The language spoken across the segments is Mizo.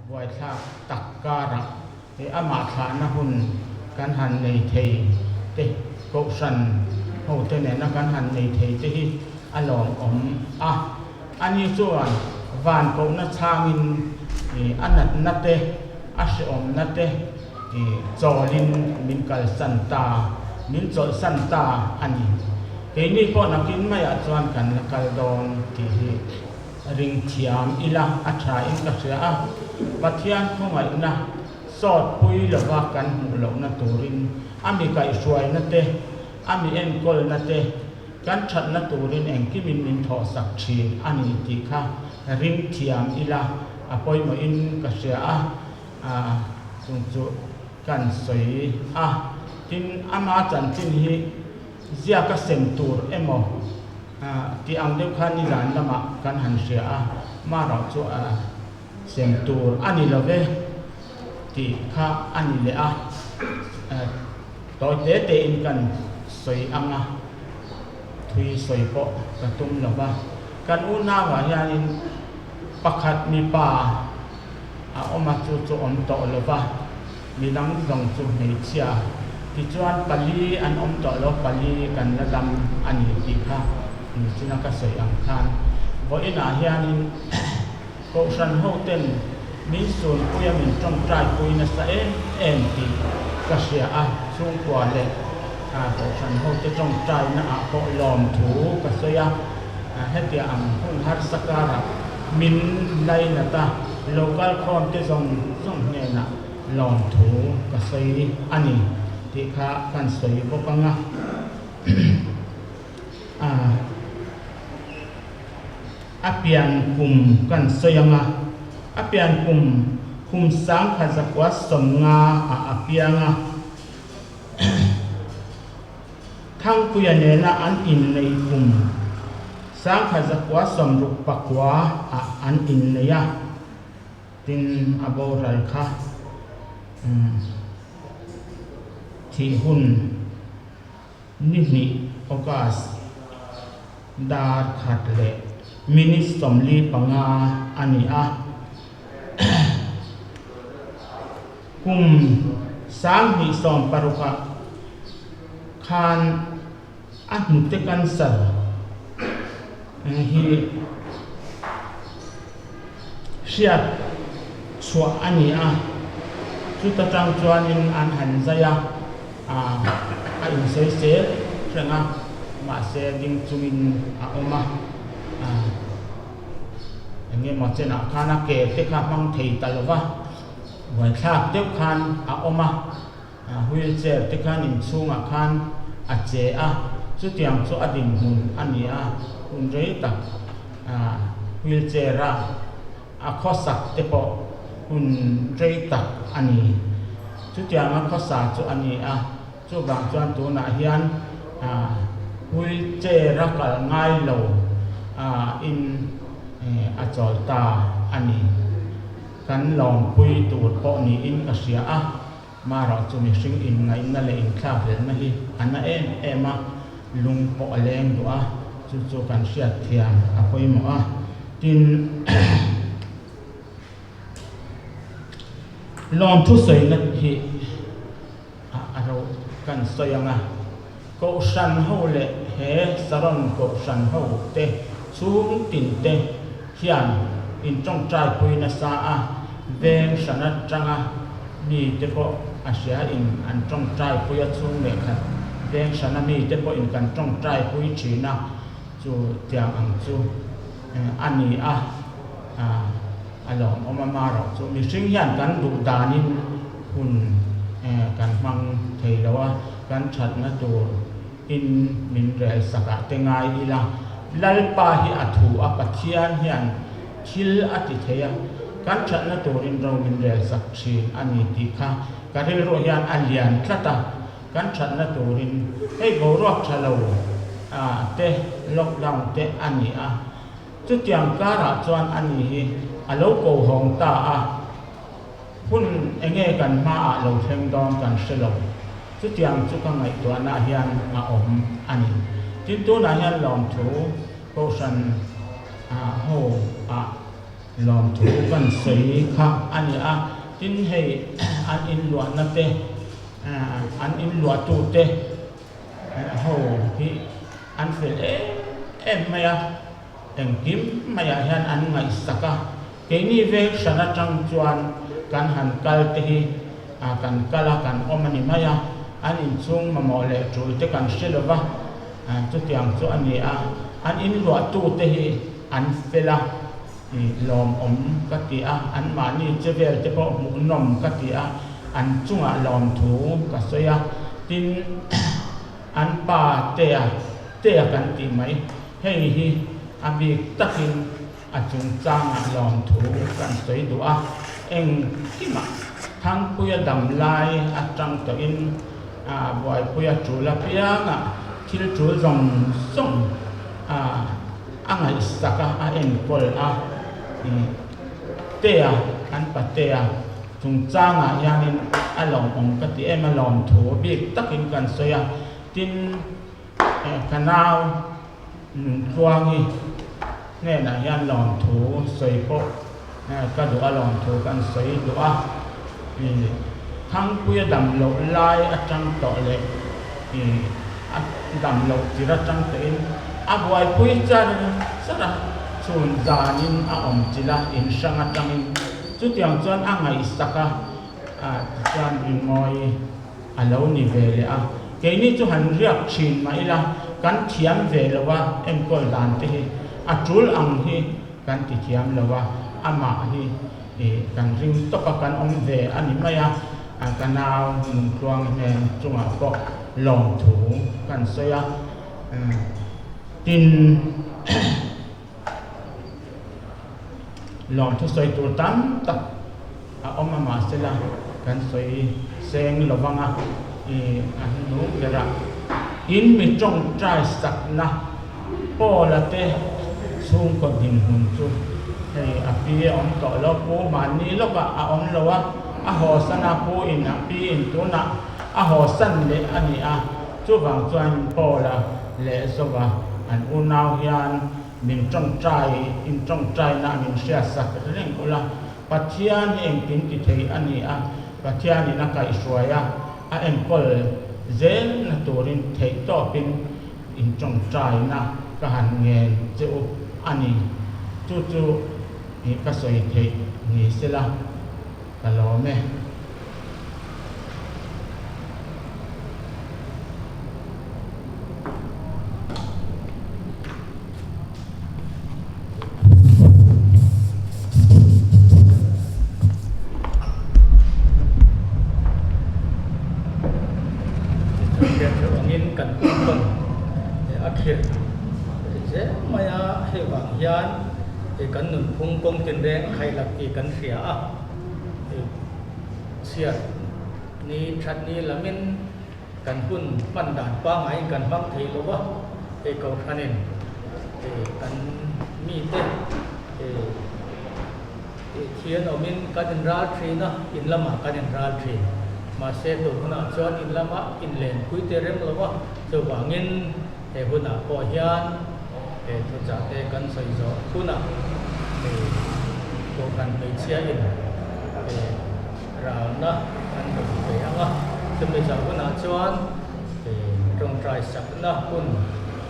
Buaithlak tak karah he amah thlahna hun kan han nei thei te, kohhran hote nena kan han nei thei te hi a lawmawm a. Ani chuan van kohna chhangin a natna te, a hrehawmna te chawlin min kalsan ta, min chawlhsan ta a ni. Keini pawh nakin maiah chuan kan la kal dawn tih hi Ring thiam ila a tha in ka hria a, Pathian khawngaihna sawt pui lova kan hmuh lohna turin a mi kaihhruaina te, a mi enkawlna te kan thatna turin engkimin min thawhsak thin a ni tih kha ring thiam ila a pawimawhin ka hria a, chung chu kan sawi a. Tin, ama chanchin hi ziaka sem tur emaw Tih ang deuh khan nizan lamah kan han hria a, marawh chu a sem tur a ni lo ve tih kha a ni leh a, tawi te tein kan sawi ang a, thui sawi pawh ka tum lo va. Kan unauah hianin pakhat mipa a awm a, chu chu awm tawh lo va. Midang zawng chu hmeichhia tichuan pali an awm tawh lo, pali kan la dam a ni tih kha nichina ka sawi ang khan vawiinah hianin Kohhran hoten min sunpuia min tawngtaipui nasa em em tih ka hria a, chhungkua leh Kohhran hote tawngtaina ah pawh lawmthu ka sawi a, hetiang ang hun harsa karah min lainat a, local khawm te zawng zawng hnenah lawmthu ka sawi a ni tih kha kan sawi bawk ang a. A pian kum kan sawi ang a, a pian kum kum 1950 ah a piang a. Thangpuia nena an inneih kum 1969 ah an innei a. Tin, a boral kha thih hun ni hnih August dar khat leh minute 45 a ni a. Kum 2016 ah khan A hnute cancer hi hriat chhuah a ni a, chuta tang chuanin an han zai a, a insawi sel reng a, mahse ding chungin a awm a, eng emaw chenah khan a ke te kha hmang thei ta lo va, buaithlak deuh khan a awm a. Wheel chair te khan inchhungah khan a che a, chutiang chu a dinhmun a ni a, hun rei tak wheel chair a a khawsak te pawh hun rei tak a ni. Chutianga khawsa chu a ni a, chuvang chuan tunah hian wheel chair a kal ngai lo in a chawl ta a ni. Kan lawmpui tur pawh niin ka hria a, marawh chu mihring inngaihna leh inthlakhlelhna hi a na em em a, lung pawh a leng duh a, chu chu kan hriat thiam a pawimawh a. Tin, lawmthu sawina hi a ro kan sawi ang a, Kohhran ho leh he Saron Kohhran ho te chhung tin te hian in tawngtai pui nasa a, veng hran atanga mi te pawh a hria in an tawngtai pui a, chhung leh khat veng hrana mi te pawh in kan tawngtai pui thin a, chu tiang ang chu a ni a, a lawmawm a marawh chu mihring hian kan duh danin hun kan hmang thei lo a, kan thatna tur in min rel sak ah te ngai ila, Lalpa hi a thu a, Pathian hian thil a ti thei a, kan thatna turin ro min rel sak thin a ni tih kha ka rilru hian a lian tlat a, kan thatna turin hei boruak tha lo te lockdown te a ni a, chutiang karah chuan a ni hi a lo ko hawng ta a. Hun enge kan hmaah lo thleng dawn kan hre lo. Chutiang chu ka ngaihtuahnaah hian a awm a ni. Tin tunah hian lawmthu Kohhran ho ah Lawmthu kan sawi kha a ni a, tin hei an inluahna te, an inluahtute ho hi an fel em em mai a, engkim maiah hian an ngaihsak a, keini veng hran atang chuan kan han kal te hi kan kal a, kan awm a ni mai a, an inchhung mamawh leh tul te kan hre lo va, chutiang chu a ni a, an inluahtute hi an fel a. Lawmawm ka ti a, anmahni che vel te pawh hmuhnawm ka ti a, an chungah lawmthu ka sawi a, tin an pa Tea, Tea kan tih mai, hei hi a bik takin a chungchangah lawmthu kan sawi duh a, engkimah Thangpuia dam lai atang tawhin buaipuia tul apiangah thil tul zawng zawng a A ngaihsak a, a enkawl a, Tea, an patea chungchangah hianin a lawmawm ka ti em a, lawmthu bik takin kan sawi a, tin ka nau Nuntluangi hnenah hian lawmthu sawi pawh ka duh a, lawmthu kan sawi duh a, Thangpuia dam loh lai atang tawh leh a dam loh tir atang tawhin a buaipui char char a, chhun zanin a awm chilh a, in hrang atangin chutiang chuan a ngaihsak a, tichuan ringawi a lo ni ve leh a. Keini chu han riak thin mah ila kan thiam ve lo a, enkawl dan te hi a tul ang hi kan ti thiam lo a, amah hi kan ring tawk a, kan awm ve a ni mai a, ka nau Nungtluang hnen chungah pawh lawmthu kan sawi a, tin lawmthu sawi tur tam tak a awm a, mahsela kan sawi seng lo vang a, a hnu berah in mi tawngtai sakna Paula te chhungkaw dinhmun chu hei a pi a awm tawh lo, pu mahni lawkah a awm lo a, a hawsan a, pu in a pi in tunah a hawsan leh a ni a, chuvang chuan Paula leh Zova an unau hian min tawngtai in tawngtaina min hriatsak reng ula, Pathian hi engkim ti thei a ni a, Pathianin a kaihhruai a, a enkawl zelna turin theihtawpin Intawngtaina ka han ngen che u a ni. Chu chu ka sawi theih ni sela ka lawm e. Hriat theuh angin kan tawn a khirh zel mai a, hei vang hian kan nunphung kawng tinreng a khailak tih kan hria a, chhiat ni that ni lamin kan hun hman dan pangaiin kan hmang thei lo va, hei Kohhranin kan mite Thian awmin kan inral thin a, in lamah kan inral thin. Mahse tun hunah chuan in lama inlenpui te rem lo a, chuvangin he hunah pawh hian he thuchah te kan sawi zawh hunah he Kohhran hmeichhia in he ralna an rawn pe ang a, chumi zawh hunah chuan he tawngtai sakna hun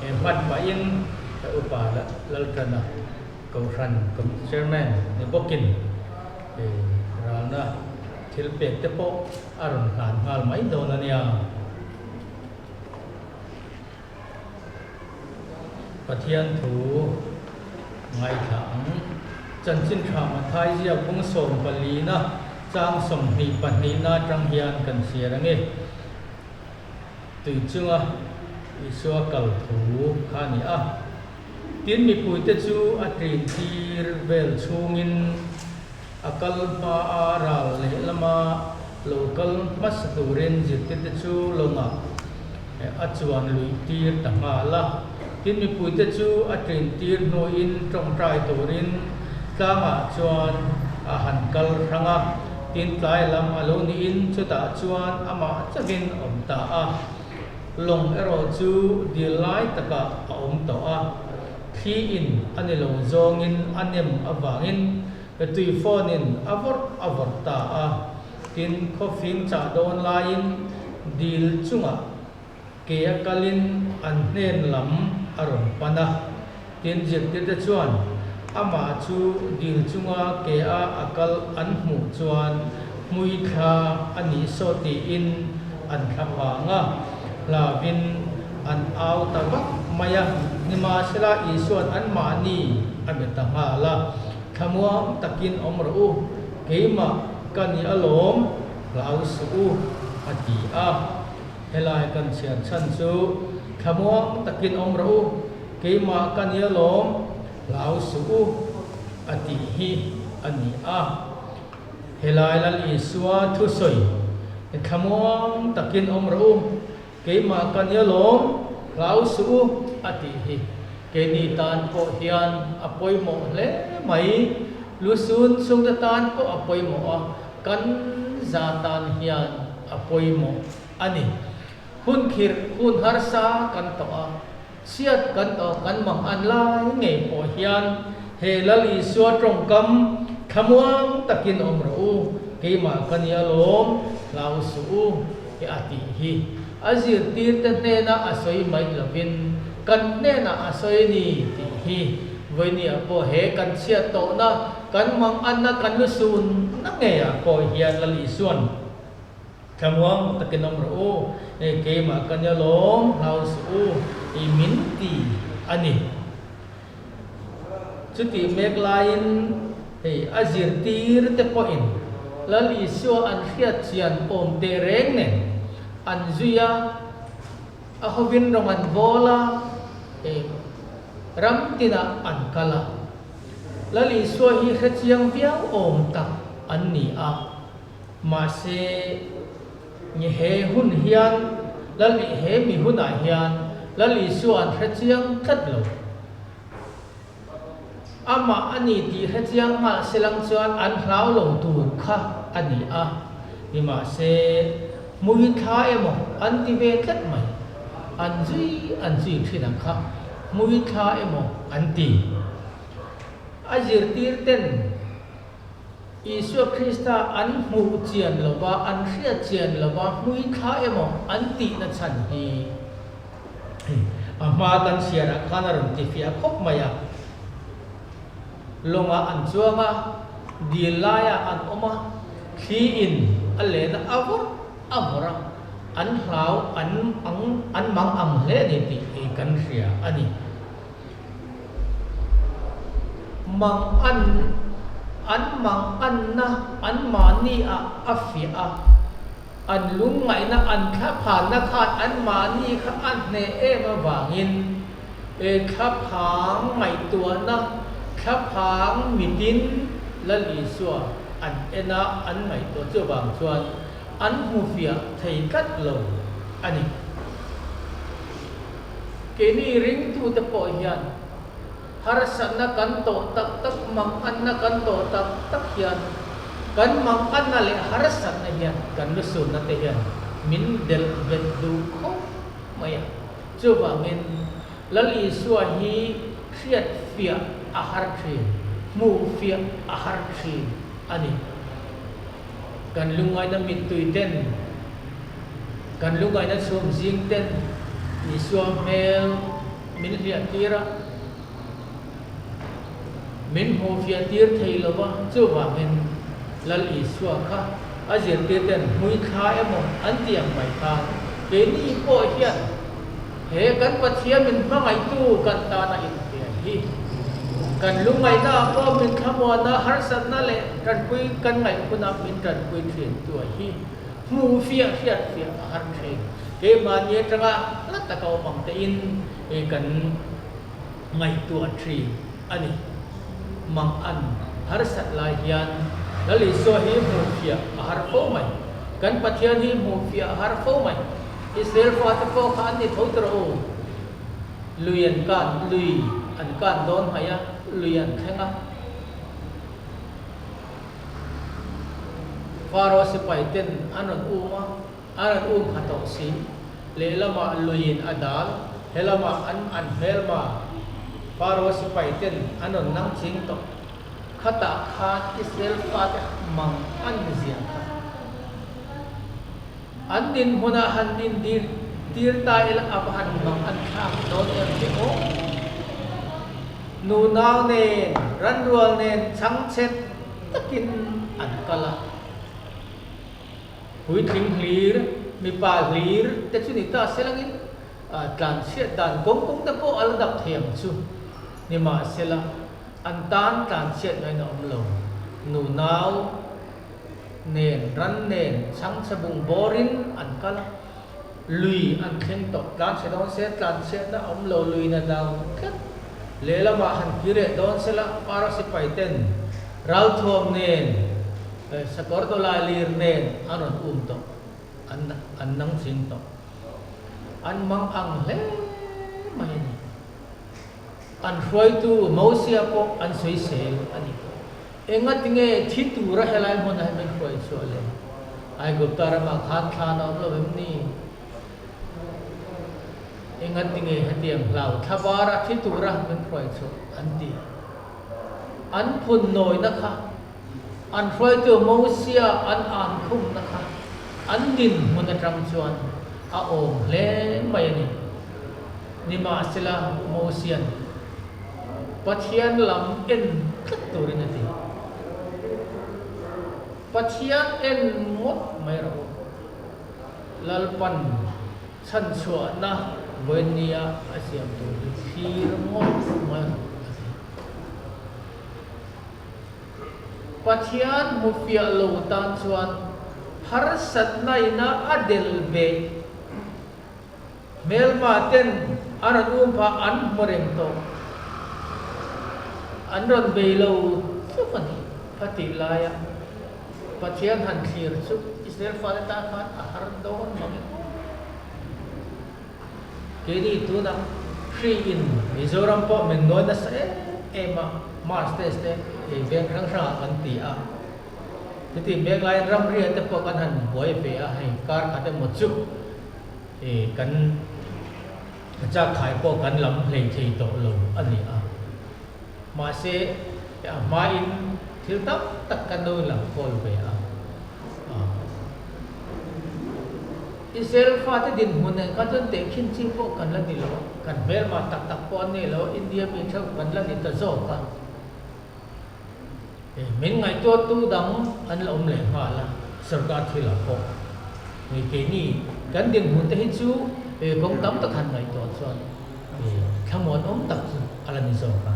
he hman pahin he upa Laltana Kohhran Committee Chairman ni bawkin ralna thil pek te pawh a rawn hlan nghal mai dawn a nia. Pathian thu ngaithla ang. Chanchin tha Mathai ziak bung 14na chang 22na atang hian kan chhiar ang e. Tui chunga Isua kal thu kha a ni a. Tin, mipuite chu a ṭin tir vel chhungin a kal hma a ral lehlama lo kal hmasa turin zirtirte chu lawngah a chuan luih tir ta nghal a. Tin, mipuite chu a ṭin tir hnuin ṭawngṭai turin tlangah chuan a han kal hrang a. Tin, tlai lam a lo niin chutah chuan amah chauhin awm ta a. Lawng erawh chu dil lai takah a awm tawh a, thli in a ni lo zawngin a nem avangin Tui fawnin a vawrh a vawrh ta a. Tin, khawfing chah dawn laiin dil chungah ke a kalin an hnen lam a rawn pan a. Tin, zirtirte chuan amah chu dil chunga ke a a kal an hmuh chuan hmui thla a nih saw tiin an thla phang a, hlauvin an au ta vak mai a. Nimahsela, Isua'n anmahni a be ta nghal a, Thlamuang takin awm rawh u, keimah ka ni alawm, hlau suh u, a ti a. Helai kan chhiar chhan chu, Thlamuang takin awm rawh u, keimah ka ni alawm, hlau suh u, a tih hi a ni a. Helai Lal Isua thusawi, Thlamuang takin awm rawh u, keimah ka ni alawm, hlau suh u, a tih hi keini tan pawh hian a pawimawh hle mai. Lusun chhungte tan pawh a pawimawh a, kan za tan hian a pawimawh a ni. Hun khirh, hun harsa kan tawh a, chhiat kan tawh kan mang an lai ngei pawh hian he Lal Isua tawngkam thlamuang takin awm rawh u, keimah ka nia lawm, hlau suh u he a tih hi a zirtirte hnena a sawi mai lovin kan hnenah a sawi a ni tih hi vawinia pawh he kan chhiat tawhna, kan mang anna, kan lusunna ngeiah pawh hian Lal Isuan Thlamuang takin awm rawh u, hei keimah ka nia lawm, hlau suh u, i min ti a ni. Chutih mek laiin hei a zirtir te pawhin Lal Isua an hriat chian awm teh reng nen an zui a, a hovin rawng an bawl a, hei ram tinah an kal a. Lal Isua hi hrechiang viau awm tak an ni a. Mahse, nge he hun hian Lal he mi hunah hian Lal Isua an hre chiang tlat lo. Amah a ni tih hre chiang nghal selang chuan an hlau lo tur kha a ni a. Nimahse, hmui thla emaw an ti ve tlat mai. An zui an zui thin ang kha, hmui thla emaw an ti. A zirtir ten. Isua Krista an hmuh chian lova, an hriat chian lova, hmui thla emaw an tihna chhan hi a hma kan chhiarah khan a rawn tifiah khawp mai a. Lawngah an chuang a, dil laiah an awm a, thli in a len a, a vawrh a vawrh a, an hlau an ang an mang ang hle a ni tih kan hria a ni. Mang an an mang anna an mahni ah a fiah a, an lungngaihna an thlaphanna khan an mahni kha a hneh em avangin e thlaphang ngaihtuahna thlaphang mitin Lal Isua an en a an ngaihtuah chuvang chuan an hmu fiah thei tlat lo a ni. Keini ringtute pawh hian harsatna kan tawh tak tak, manganna kan tawh tak tak hian kan manganna leh harsatna hian kan lusunna te hian min delh bet duh khawp mai a. Chuvangin Lal Isua hi hriat fiah a har thin, hmuh fiah a har thin a ni. Kan lungngaihna mittui ten, kan lungngaihna chhum zing ten Isua hmel min hliah tir a, min hmuhfiah tir thei lo va, chuvangin Lal Isua kha a zirtir ten hmui thla emaw an ti ang mai khan keini pawh hian He kan Pathian min hmangaihtu kan tana inhliah hi kan lungngaihnaah pawh min thlamuana harsatna leh tanpui kan ngaih hunah min tanpui thin tuai hi hmuh fiah hriat fiah a har thin. Keimahni atanga hla taka awm ang tein hei kan ngaihtuah thin a ni. Mang an harsat lai hian Lal Isua hi hmuh fiah a har fo mai. Kan Pathian hi hmuh fiah a har fo mai. Israel fate pawh kha an ni tho ta rawh u. Lui an kan, lui an kan dawn hmaih a, lui an thleng a. Pharaoh sipai ten an rawn um a, an rawn um ha tawh si. Lehlamah luiin a dal, helamah an an hmelma Pharaoh sipai ten an rawn nang ching tawh. Khatah khan Israel fate mang an zia kha an dinhmunah han din dir tir ta ila a va han mang an thlak dawn em le aw. Nunau nen, ranrual nen chhangchhet takin an kal a. Puitling hlir, mipa hlir te chu ni ta selangin tlanchhiat dan kawng kawng te pawh a la dap thei ang chu. Nimahsela, an tan tlanchhiat ngain a awm lo. Nunau nen, ran nen, chhangchhe bung bawrin an kal a, lui an thleng tawh. Tlanchhe dawn se tlanchhiatna a awm lo, luina dang tlat. Lehlamah han kireh dawn sela, Para sipai ten ralthuam nen, Sakawr tawlai lir nen an rawn um tawh, an an nang ching tawh. An mang ang hle mai a ni. An hruaitu Mosia pawh an sawisel a ni. Engatinge thi tura helai hmunah hian min hruai chhuah le? Aigupta ramah khan thlan a awm lo em ni? Engatinge hetiang hlau thlabara thi tura min hruai chhuah an ti? An phun nawina kha An hruaitu Mosia an an khumna kha an dinhmun atang chuan a awm hle mai a ni. Nimahsela Mosia'n Pathian lam en tlat turin a ti. Pathian en ngawt mai rawh u. Lalpan chhanchhuahna vawinia a siam tur hi thlir ngawt mai rawh a ti. Pathian hmufiah lo tan chuan harsatna ina a del beh hmelma ten a rawn um phah an hmu reng tawh. An rawn bei lo tluk a ni. Khatih laia Pathian han thlir chu Israel fate tan khan a har dawn mang em aw. Keini tunah hri in Mizoram pawh min nawi nasa em em a, March test te ei veng hrang hrangah kan ti a, chuti mek laiin ramria te pawh kan han buai ve a, hei kar khat emaw chu kan chak khai pawh kan lam hlei thei tawh lo a ni a, mahse a hmain thil tam tak kan lo inlam kawl ve a. Israel fate dinhmun nen kha chuan tehkhin chi pawh kan la ni lo, kan hmelma tak tak pawh an nei lo, India mi theuh kan la ni ta zawk a. Min ngaihtuahtu dang an la awm leh nghal a, sorkar thilah pawh. Keini kan dinhmun te hi chu kawng tam tak han ngaihtuah chuan thlamuan awm tak chu a la ni zawk a.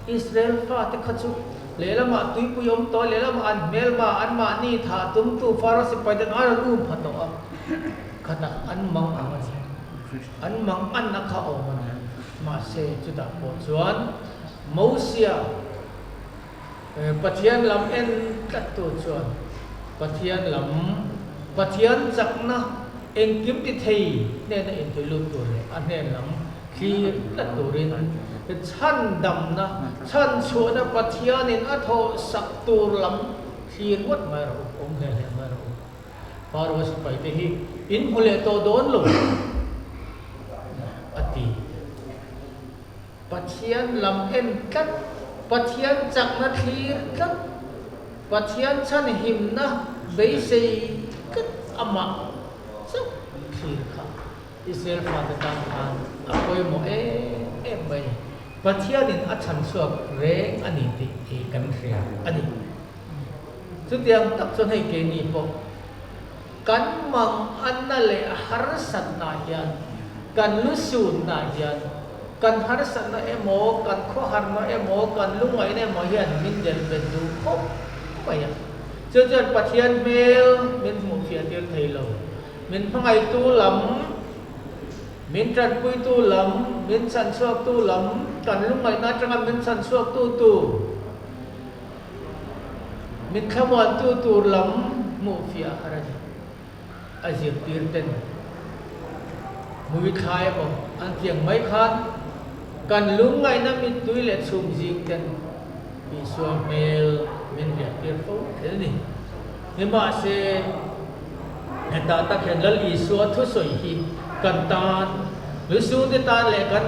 Israel fate kha chu lehlamah tuipui awm tawh, lehlamah an hmelma, anmahni thah tumtu Pharaoh sipai ten an rawn um pha tawh a, khatah an mang ang a ni. An mang anna kha awm a ni. Mahse, chutah pawh chuan Mosia, Pathian lam en tlattu chuan Pathian lam, Pathian chakna engkim ti thei hnena intuih lut tur leh a hnen lam thlir tlat turin chhandamna, chhanchhuahna Pathianin a thawh sak tur lam thlir ngawt mai rawh u, awm hle hle mai rawh u. Pharaoh sipaite hi in hmu leh tawh dawn lo, a ti. Pathian lam en tlat, Pathian chakna thlir tlat, Pathian chhanhimna beisei tlat amah chauh thlir kha Israel fate tan khan a pawimawh em em mai. Pathianin a chhanchhuak reng a ni tih hi kan hria a ni. Chutiang tak chuan hei keini pawh kan manganna leh harsatna hian, kan lusunna hian, kan harsatna emaw, kan khawharna emaw, kan lungaihna emaw hian min delh bet duh khawp mai a. Chu chuan Pathian hmel min hmuhfiah tir thei lo. Min hmangaihtu lam, min tanpuitu lam, min chhanchhuaktu lam, kan lungaihna atanga min chhanchhuaktu tu, Min thlamuantu tur lam hmuh fiah har a ni. A zirtir ten hmui thlai emaw an tiang mai khan kan lungngaihna mittui leh chhum zing ten Isua hmel min hliahtir fo thei a ni. Nimahse, hetah tak hian Lal Isua thusawi hi kan tan, Lusute tan leh kan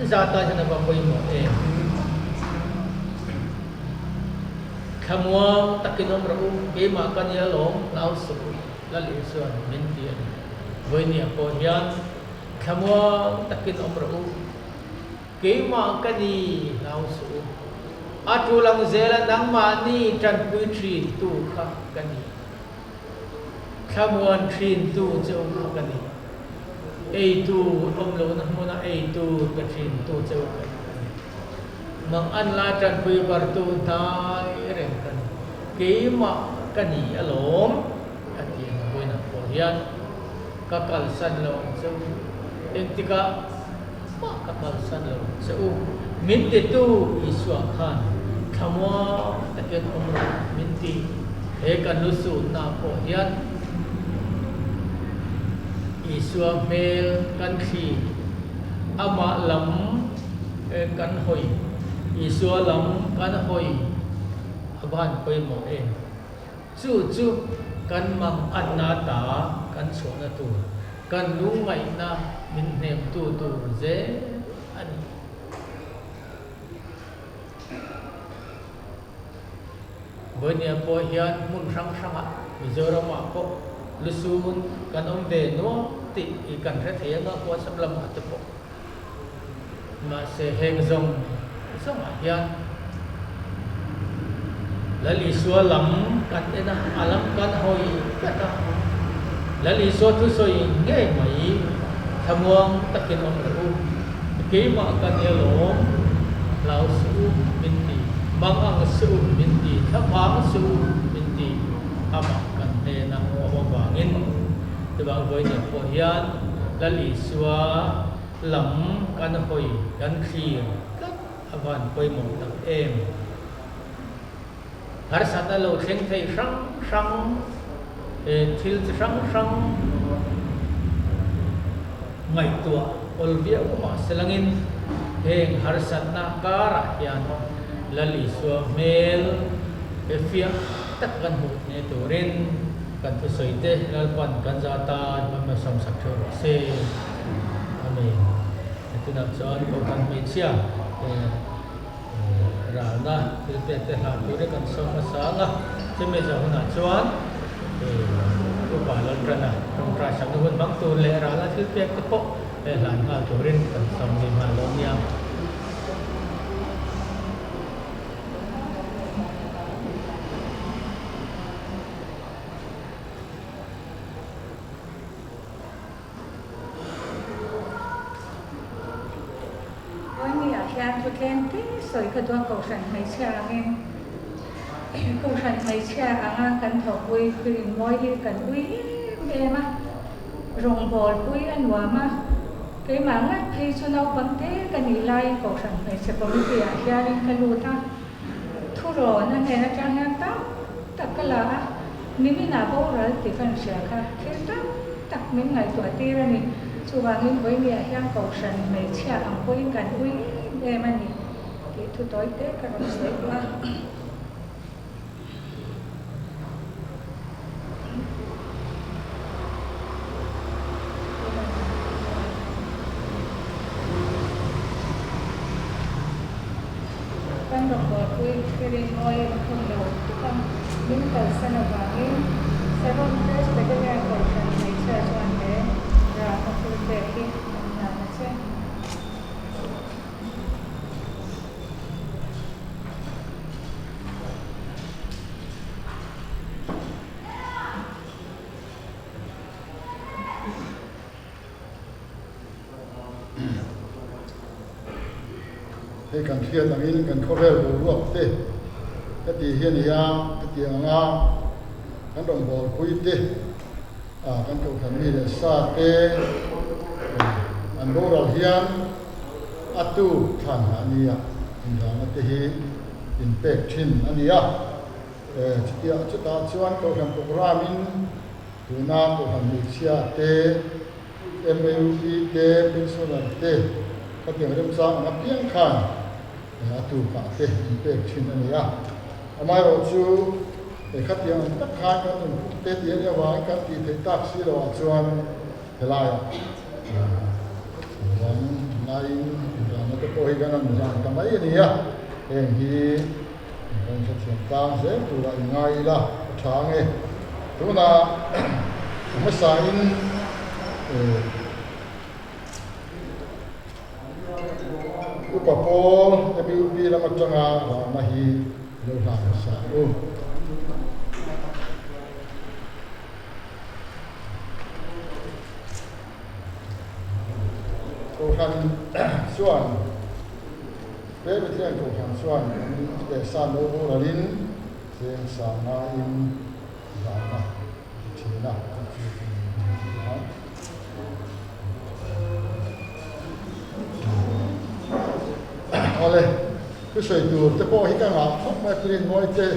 za tan hian a va pawimawh em? Thlamuang takin awm rawh u, keimah ka nia lawm, hlau suh u, Lal Isua'n min ti a ni. Vawinia pawh hian thlamuang takin awm rawh u, keimah ka ni, hlau suh u. A tul ang zela nangmahni tanpui thintu kha ka ni. Thlamuan thintu che u kha ka ni. Eitu awm lohna hmuna eitu pe thintu che u ka ni. Mang an la tanpui bartu hnai reng ka ni. Keimah ka ni alawm, a ti a ni. Vawiinah pawh hian ka kalsan lo ang che u. Engtikah mah ka kalsan lo ang che u. Min titu Isua khan thlamuang takin awm rawh min ti. He kan lu sunna pawh hian Isua hmel kan thli, amah lam kan hawi, Isua lam kan hawi a van pawimawh em? Chu chu kan mang anna ta kan chhuahna tur, kan lungngaihna min hnemtu tur zel a ni. Vawinia pawh hian hmun hrang hrangah Mizoramah pawh lusun kan awm ve nuam tih i kan hre thei anga WhatsApp lamah te pawh. Mahse heng zawng zawngah hian Lal Isua lam kan en a, a lam kan hawi tlat a. Lal Isua thusawi ngei mai thlamuang takin awm rawh u. Keimah ka nia lawm, hlau suh u min ti, mang ang suh u min ti, thlaphang suh u min ti, amah kan hnena awm avangin chuvang vawinia pawh hian Lal Isua lam kan hawi kan thlir tlat a van pawimawh tak em. Harsatna lo thleng thei hrang hrang, thil chi hrang hrang ngaihtuah awl viau mah se langin heng harsatna karah hian Lal Isua hmel he fiah tak kan hmuh nghe turin kan thusawi te Lalpan kan za tan hmang hmasam sak theuh rawh se. Amen. Tunah chuan Kohhran hmeichhia Ralna thil pek te hlan turin kan sawm hmasa ang a, chumi zawh hunah chuan Upa Lalṭana ṭawngṭai sakna hun hmang tur leh ralna thil pek te pawh hlan nghal turin kan sawm zui nghal dawn nia. Vawinia hian thutleng te sawi kha duak Kohhran hmeichhia angin Kohhran hmeichhia anga kan thawkpui Rin mawi hi kan ui em em a, rawngbawlpui a nuam a, keimah ngat phei chu naupang te ka nih laiin Kohhran hmeichhe committee ah hianin ka lut a, thurawn a hnen atang hian tam tak ka la a, niminah boral tih kan hria kha thil tam tak min ngaihtuah tir a ni. Chuvangin vawinia hian Kohhran hmeichhia ang pawhin kan ui em em a ni tih thu tawi te ka rawn sawi duh a. Kan rawngbawlpui Rinmawia lukhum lo tuk a, min kalsan avangin Saron Presbyterian Kohhran hmeichhia chuan he ralna thil pek hi an hlan a che. Hei kan hriat angin kan khawvel boruak te ka tih hi a ni a, ka tih ang a, kan rawngbawlpui te, kan kohhran mi leh sa te an boral hian a tu thlan hah nia inralna te hi inpek thin a ni a. Chutiang chutah chuan kohhran programme-in Tuna Kohhran hmeichhia te, MAUP te, pensioner te khatiang remchang ang apiang khan a tukah te an pek thin a ni a. Amaherawhchu khatiang ang tak khan kan nunphung te tih a nih avangin kan tih theih tak si loah chuan helaiah vang laiin inrahna te pawh hi kan han zan ta mai a ni a. Heng hi. Kan inhrethiam tlang zel turah in ngai ila a tha ang e. Tunah a hmasain Upa pawl WP lam atanga rana hi lo hlan hmasa ang u. Kohhran chuan Presbyterian Kohhran chuan an lehsan lo boralin cheng sang ngaiin zahna a ti thin a, chu chu kan ni ang. Awle, thusawi tur te pawh hi ka ngah khawp mai, Rin Mawi te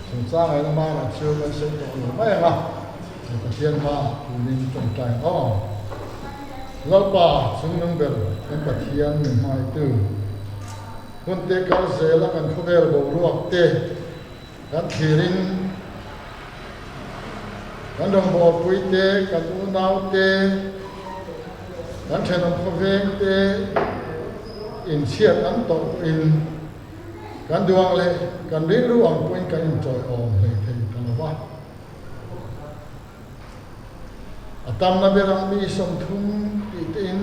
chungchang ah hian amah chu kan sawi tawh lo mai ang a. Pathian hma turin tawngtai ang aw. Lalpa chungnung ber kan Pathian min hmaitu. Hun te kal zela kan khawvel boruak te kan thlirin kan rawngbawlpui te, kan unau te, kan thenawm khawveng te inchhiat an tawh pawhin kan duang leh kan rilru ang pawhin kan intawiawm hleithei ta lo va. A tamna berah mi 30 tih tein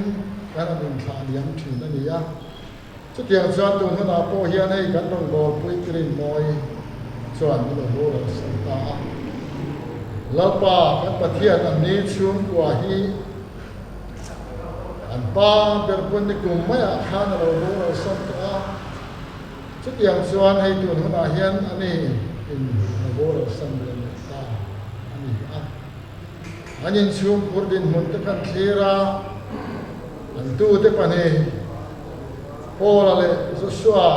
kan han inthlah liam thin a ni a. Chutiang chuan tun hunah pawh hian hei kan rawn bawlpui Rinmawi chuan min lo boral san ta a. Lalpa kan Pathian an ni chhungkua hi an pa ber pawn ni kum maiah khan a lo boral san tawh a. Chutiang chuan hei tun hunah hian a ni in a boral san ve leh ta a ni a. An inchhungkhur dinhmun te kan thlir a, an tute pahnih Paula leh Joshua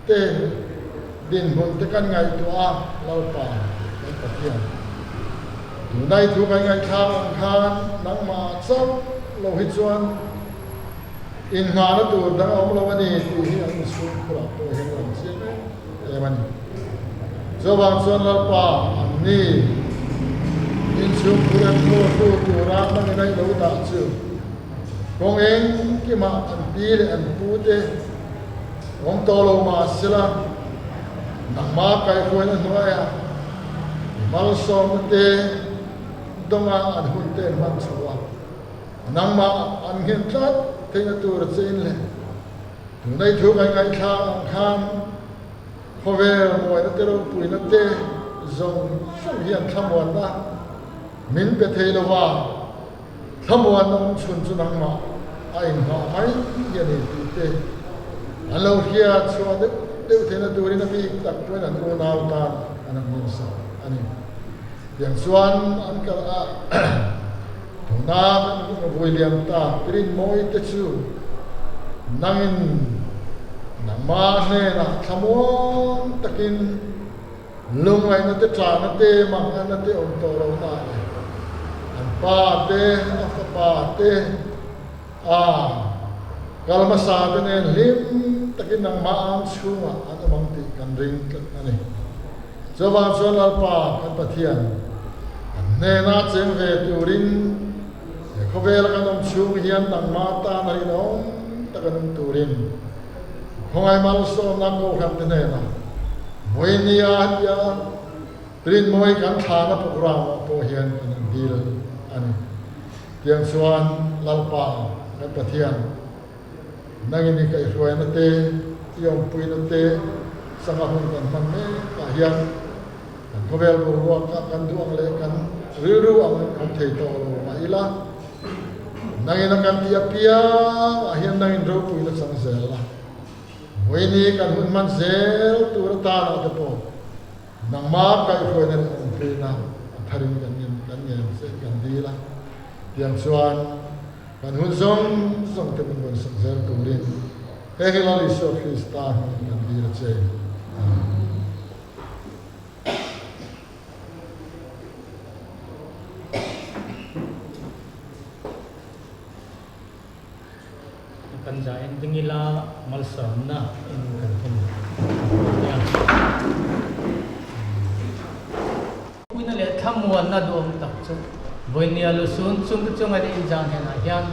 te dinhmun te kan ngaihtuah a, Lalpa kan Pathian. Tunai thu kan ngaihthlak ang khan nangmah chauh lo hi chuan Inngahna tur dang a awm lo a ni tih hi an inchhungkhurah pawh hian a lang chiang em em a ni. Chuvang chuan Lalpa an ni inchhungkhur en hmuhtu tura hmangin a ilo dah chu kawng engkimah an pi leh an pute awm tawh lo mah sela nangmah kaihhruaina hnuaiah i malsawmna te dawnga an hunte an hman chho a. Nangmah an nghen tlat theihna tur a chein leh tunei thu kan ngaihthlak ang khan khawvel mawina te ropuina te zawng zawng hian thlamuanna min pe thei lo va, thlamuanna awm chhun chu nangmah a inghah mai hi a ni tih te an lo hriat chhuah deuh deuh theihna turin a bik tak pawhin an unau tan an han ngensak a ni. Tiang chuan an kal a. Tuna kan vui liam ta Rinmawi te chu nangin nangmah hnenah thlamuang takin lungngaihna te tlahna te manganna te awm tawh lo na le an pa te a fapa te a kal hmasa te nen hlim takin nangmah ang chhungah an awm ang tih kan ring tlat a ni. Chuvang chuan Lalpa kan Pathian an hnena cheng ve turin he khawvela kan awm chhung hian nangmah tan a rinawm tak an awm turin khawngaih malsawmna Kohhran te hnenah Vawinia tia Rinmawi kan thlahna programah pawh hian kan han dil a ni. Tiang chuan Lalpa kan Pathian Nangin i kaihhruaina te, i awmpuina te sangha hun kan hman mek ah hian kan khawvel boruak ah kan duh ang leh kan rilru ang awm thei tawh lo mah ila, nangin a kan tih apiang ah hian nangin ropuina chang zel la. Vawiini kan hun hman zel tur atan ah te pawh nangmah kaihhruaina leh awmpuina a tharin kan kan ngen che kan dil a, tiang chuan Kan hun zawng zawng te min rawn sak zel turin he hi Lal Isua Krista hmingin kan dil a che. Amen. Kan za en ding ila malsawmna in kan hun nia. Puina leh thlamuanna duhawm tak chu Vawinia lusun chungte chunga leh inzang hnenah hian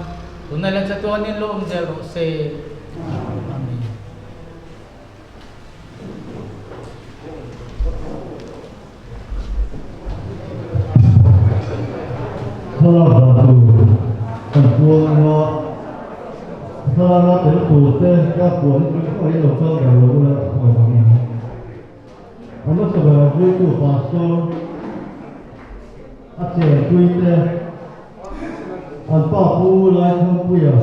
tuna leh chatuanin lo awm zel rawh se. Amen. puang anga thlalaka tel tur te ka puan chu khawngaih lo kal ber lo ula khawngaih vang in. A hmasa berah vuitu pastor a chenpui te an pa pu Laithangpuia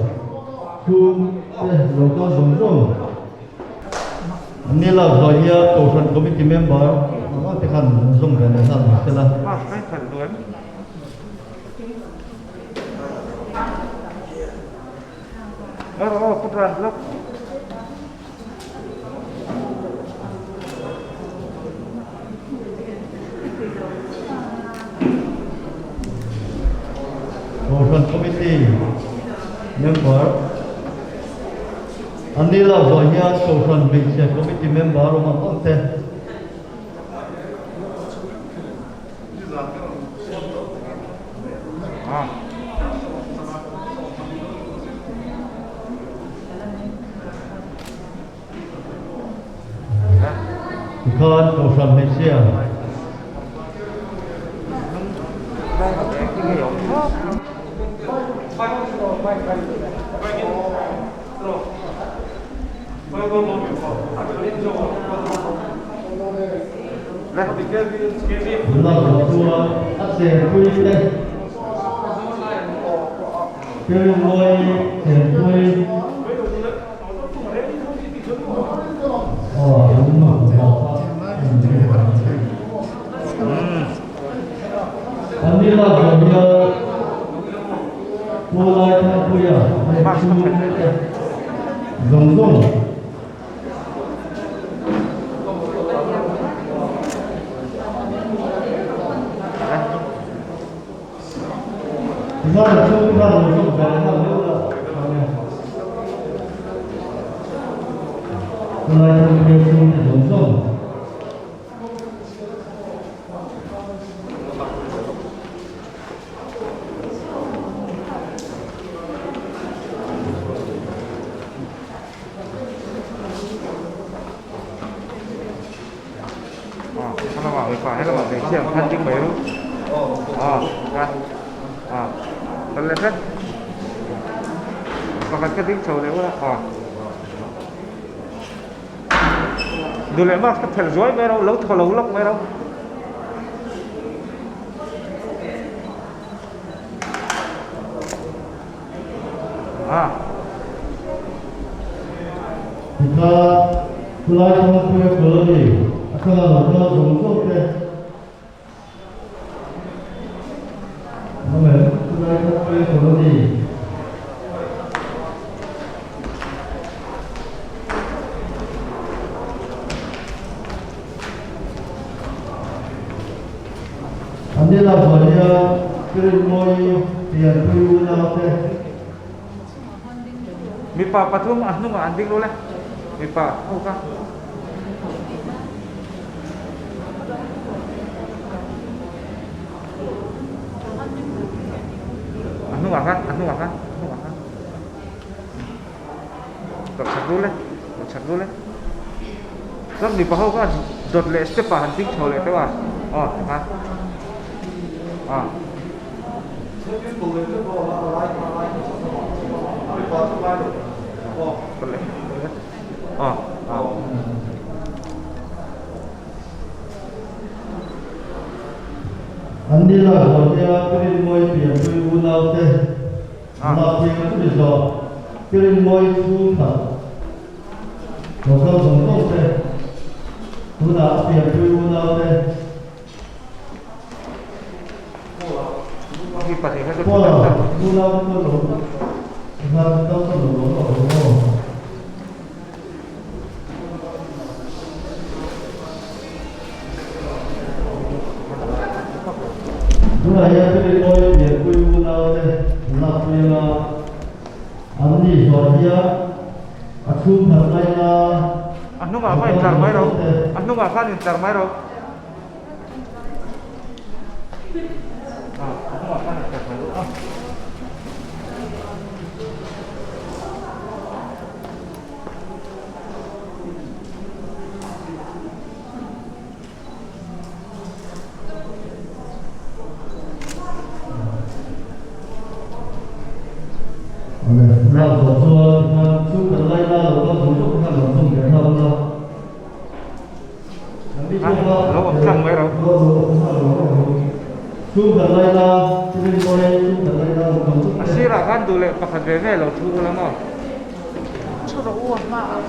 chhung te lo kal zawng zawng. An ni lak zawh hian Kohhran Committee member ang ang te khan an zawm ve leh nghal mai sela. Kohhran Committee member an ni lak zawh hian Kohhran Hmeichhe Committee member awm ang ang te. Tikhan Kohhran hmeichhia. Nula zawh chuan a chenpui te Rilmawi chenpui aw an hmu a An ni lak zawh hian Pu Laithangpuia leh chhungte zawng zawng. Tichuan a chhungte khan lo zawk ve leh nghal deuh la chuan e. Pu Laithangpuia chhungte zawng zawng. Duh leh mask ka phelh zuai mai ro lo thaw lo lawk mai ro. Tikhan khulai Thangpuia Colony atanga lo kal zawng zawng te Amen khulai Thangpuia Colony An ni lak zawh hian Kirinmawi pianpui unaute. Mipa pathum a hnungah an ding lo le. Mipa ho kha. A hnungah khan, a hnungah khan, a hnungah khan. Tawrh chak dul e, tawrh chak dul e. Chuan mipa ho kha dawt leh step ah han ding chho leh teuh a, aw tikhan aw. Aw aw. An ni lak zawh hian Rinmawi pianpui unaute Mahse chumi zawh Kirinmawi chhungkhat lo kal zawng zawng te, tunah a pianpui unau te, Paula unau te chuan lo kal kal lo lo lo lo lo. Tunah hian Philippoi pianpui unaute an lakpui anga an ni zawh hian a chhungkhat laina A hnungah khan intlar mai ro, a hnungah khan intlar mai ro. A hnungah khan intlar mai ro. chuan tikhan chhungkhat laina lo kal zawng zawng te khan lo thawm ve thlak ula. Kan mi pawh kha Lo awm tlang mai ro. Lo lo awm tlang lo ro ro. Chhungkhat laina Rinmawii chhungkhat laina lo kal zawng A te. sirah khan duh leh pakhat ve ve lo thu ula maw? Thu rawh u a hma ah.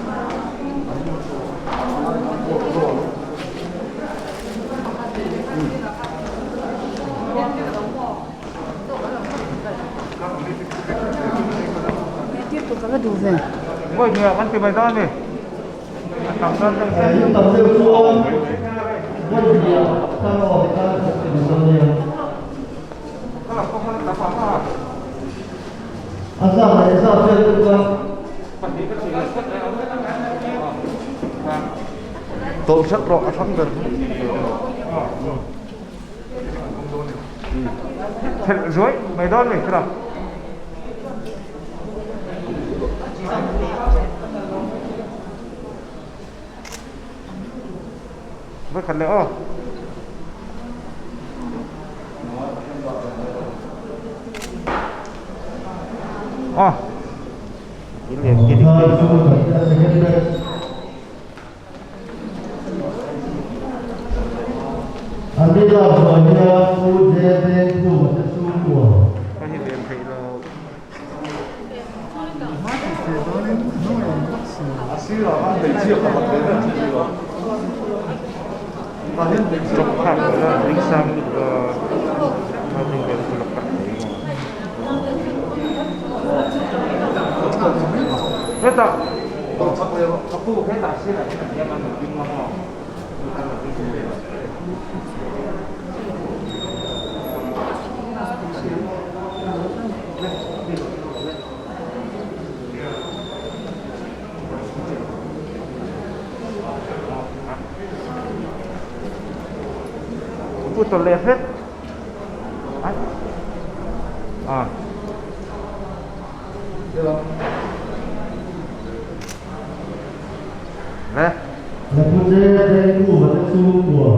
Ngawi hnuaiah kan ti mai dawn a ni. A tam dawn deuh zel. In tam deuh chuan ngawi hnuaiah tan aw ti tan kan ti mai dawn nia. A zat leh zat vel chu ka. Tawlh hret rawh a thlang ber. Thelh zuai mai dawn ni thila. Voi khat leh aw. Aw. An ni lak hnuai hian Pu JJ Khuma te chhungkua. Pu tawlh leh hret a Le. La pu te te ku va te chhungkua.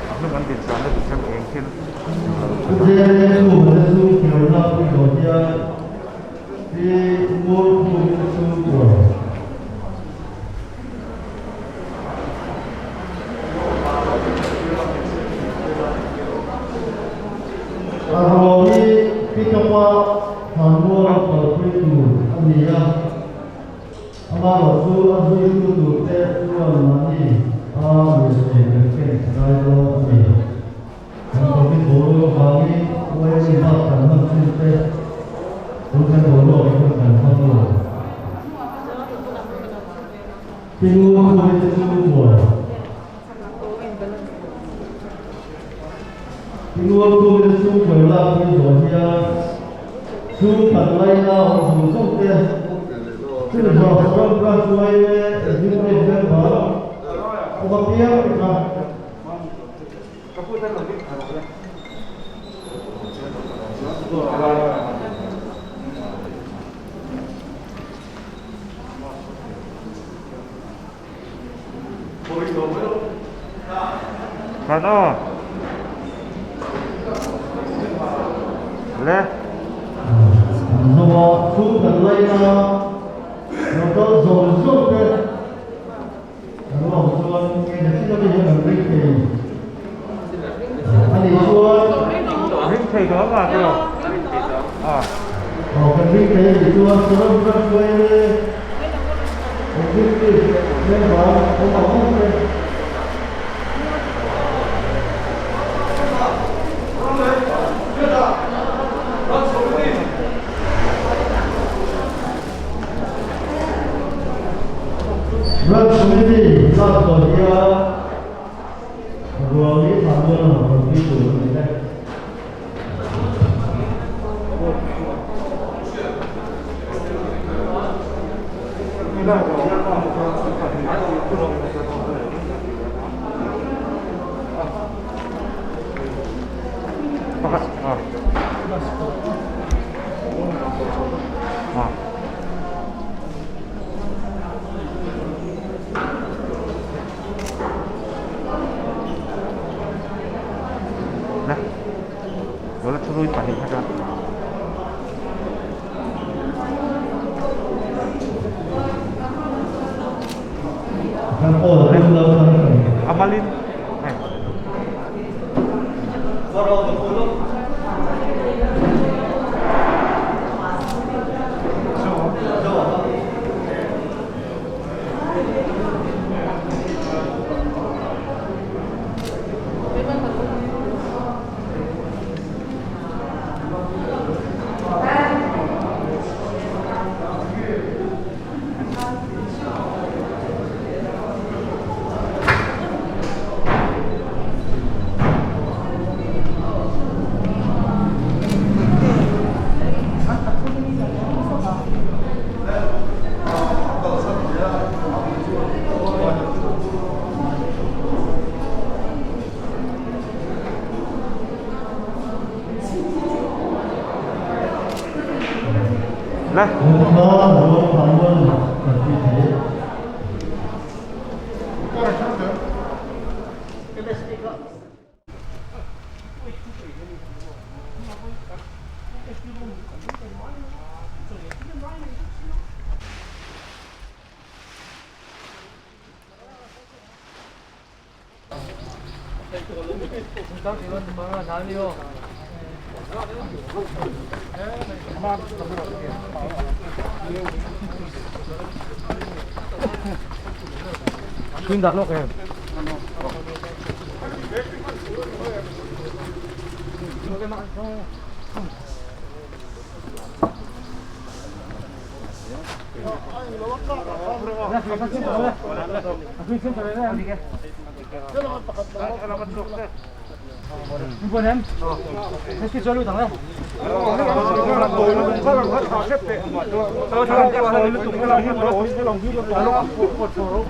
A hnung an din chuan na duh chuan eng thil. Pu te te ku va te chhungkua la pu do hian pi ngur khu te chhungkua. A ruang hi pick-up-a thlanmual kalpui tur a ni a, amaherawh chu a zuitu turte chuan mahni a lirthei kan ken a ngai dawn a ni. Kan Covid boruak avangin UAE bak kan hman chin te tun kan boruak hi hun kan hmang lo. Tingu khumi te chu buai. Tingu khumi te chu buai lak pui zawh hian chhungkhat laina awm zawng zawng te chumi zawh ram branch yma executive member awm apiang te kha. Khan aw. Le. Zova chhung kan laina lo kal zawng zawng te kan awm chuan engtin ami hian an ring thei a nih chuan Ring thei dawn ma tiraw? Ah. Aw kan ring thei a nih chuan Saram ram hruai le Executive member awm ang ang te. Branch Committee lak tawh hian ruang hi thah dawn a rawn pui tur a ni e. Pakhat ah. Ah. A malin hei. Le.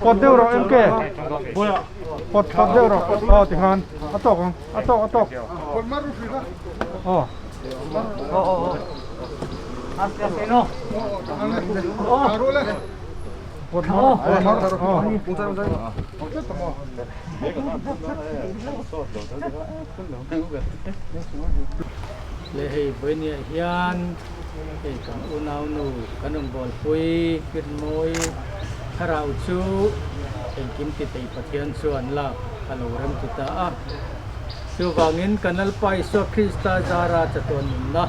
Pawt deuh rawh MK pawt pawt deuh rawh aw tikhan a tawk ang a tawk a tawk aw pawt mar pawt mar aw. Le hei vawinia hian hei kan unaunu kan rawn bawlpui Kirmawi thlarau chu engkim ti thei Pathian chuan lak a lo rem ti ta a. Chuvangin kan Lalpa Isua Krista zara chatuan nunna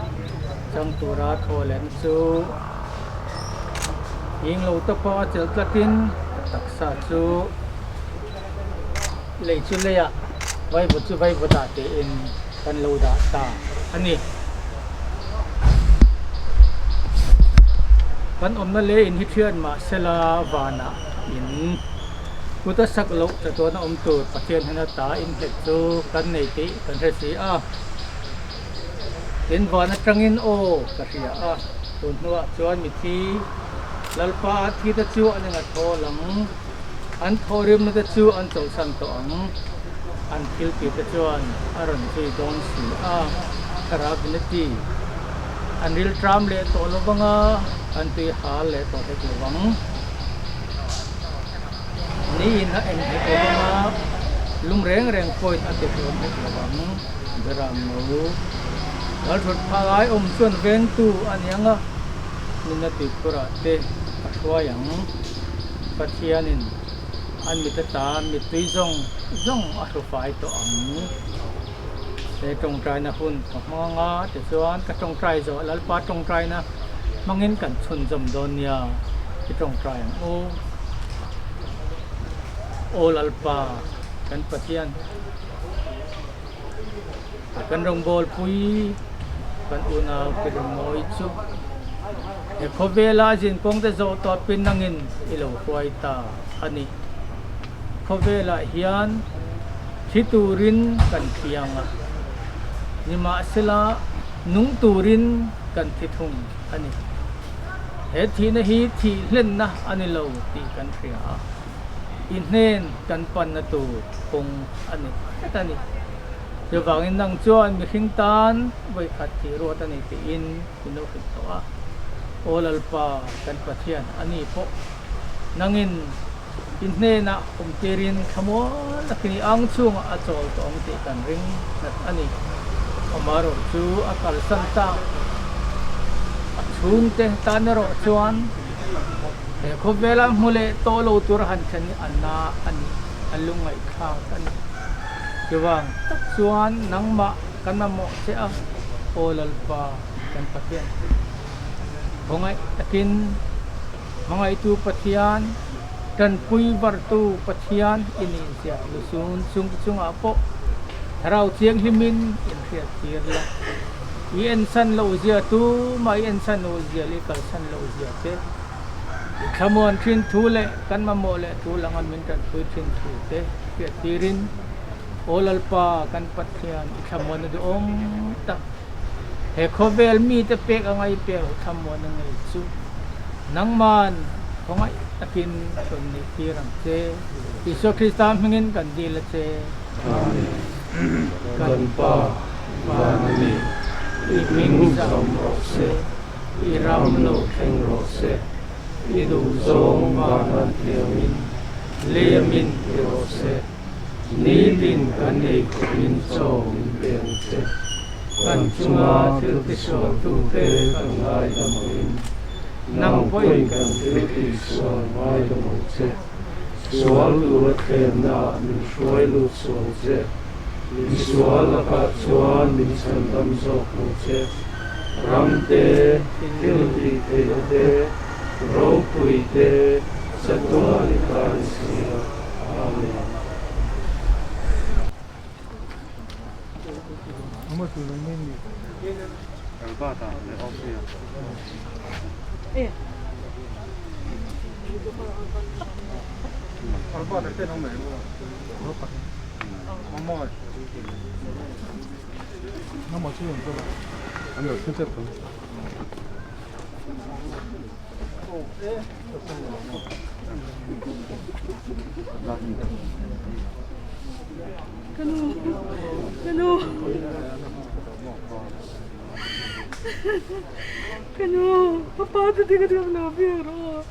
chang tura thawhlen chu ing lo ta pawh a chelh tlatin ka taksa chu Lei chu leiah vaivut chu vaivutah tiin kan lo dah ta a ni. Kan awmna lei in hi thian mahsela vanah in kut a sak loh chatuan a awm tur Pathian hena ta innghet chu kan nei tih kan hre si a. Tin van atangin aw ka hria a, tun hnuah chuan mithi Lalpa a thi te chu an enga thawl ang. An thawhrimna te chu an chawlhsan tawh ang. An thil tih te chuan a rawn zui dawn si a, Thlarau Vineti. An ril tram leh tawh lo vang a, an tui hal leh tawh hlek lo vang. Niin a en hlek lo vang a, lung reng reng pawhin a ti hlawm hlek lo vang. Beram no. Lalthut phah lai awm chuan vengtu a ni ang a, nuna tuikhurah te a hruai ang. Pathianin an mit ata mittui zawng zawng a hru fai tawh ang. He tawngtaina hun ka hmang a, tichuan ka tawngtai zawh Lalpa tawngtaina hmangin kan chhunzawm dawn nia i tawngtai ang u. Aw Lalpa, kan Pathian, kan rawngbawlpui kan unau Kirimawi chu He khawvela zinkawng te zawh tawh pin nangin i lo hruai ta a ni. Khawvelah hian thi turin kan thiang a, nimahsela nung turin kan thi thung a ni. He thihna hi thih hlenna a ni lo tih kan hria a, i hnen kan panna tur kawng a ni tlat a ni. Chuvangin nang chuan mihring tan vawikhat thih ruat a ni tiin I lo hrilh tawh a, Aw Lalpa kan Pathian a ni pawh nangin i hnenah awm tirin thlamuan takin i ang chhungah a chawl tawh ang tih kan ring nghat a ni. Amaherawh chu a kalsan tak a chhungte tan erawh chuan He khawvela hmu leh tawh lo tur a han thlen hi a na a ni, a lungngaihthlak a ni. Chuvang tak chuan nangmah kan mamawh che a, Aw Lalpa kan Pathian. Khawngaih takin hmangaihtu Pathian, tanpui vartu Pathian i nih zia lusun chung chungah pawh thlarau thianghlimin inhriattir la. I ensan loh zia tumah i ensan loh zia leh i kalsan loh zia te, i thlamuan thin thu leh kan mamawh leh thu langa min tanpui thin thu te hriattirin, Aw Lalpa kan Pathian i thlamuanna duhawm tak, he khawvel mite pek anga i pek loh thlamuanna ngei chu nangman khawngaih takin rawn nih tir ang che. Isua Krista hmingin kan dil a che. Amen. Kan Pa, van a ni, i hming zam rawh se, i ram lo thleng rawh se, i duhzawng van an thiamin liamin ti rawh se, nitin kan ei khawpin chaw min pe ang che. Kan chunga thil tisualtute kan ngaidam angin, nang pawhin kan thil tihsual ngaidam ang che. Sual tura thlennaah min hruai lut sual che. Mi sual lakah chuan min chhandam zawk ang che. Ram te, thil tih theihna te, ropui te, chatuan i tan si a. Amen. Ka nu, ka nu. Ka nu, ka pa te ding a ding lo viau rawh.